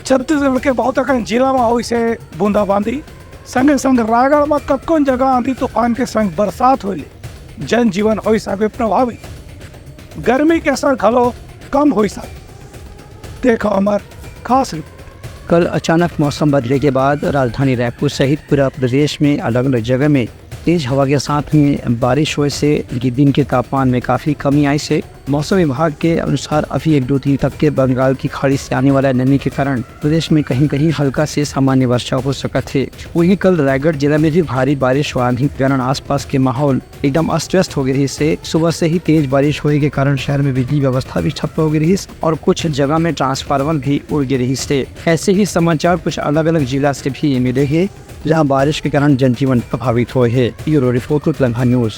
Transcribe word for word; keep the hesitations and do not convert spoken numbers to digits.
छत्तीसगढ़ के बहुत अकन जिला म होइस हे बूंदाबांदी। संगे संग रायगढ़ म कतकोन जगह आंधी तूफान के संग बरसात होए ले जनजीवन होइस हवे प्रभावित। गर्मी के असर घलो कम होइस हवे। देखो हमर खास रिपोर्ट। कल अचानक मौसम बदले के बाद राजधानी रायपुर सहित पूरा प्रदेश में अलग-अलग जगह में तेज हवा के साथ में बारिश होए से दिन के तापमान में काफी कमी आइस हे। मौसम विभाग के अनुसार अभी एक दो दिन तक के बंगाल की खाड़ी से आने वाला नमी के कारण प्रदेश में कहीं-कहीं हल्का से सामान्य वर्षा हो सकत हे। वहीं कल रायगढ़ जिला में भी भारी बारिश व आंधी के कारण आसपास के माहौल एकदम अस्त व्यस्त हो गे रहिस हे। सुबह से ही तेज बारिश होए के कारण शहर में बिजली व्यवस्था भी ठप्प हो गे रहिस और कुछ जगह में ट्रांसफार्मर भी उड़ गे रहिस हे। ऐसे ही समाचार कुछ अलग-अलग जिला से भी मिले हे, जहां बारिश के कारण जनजीवन प्रभावित होए हे। Bureau report, Utlangha news.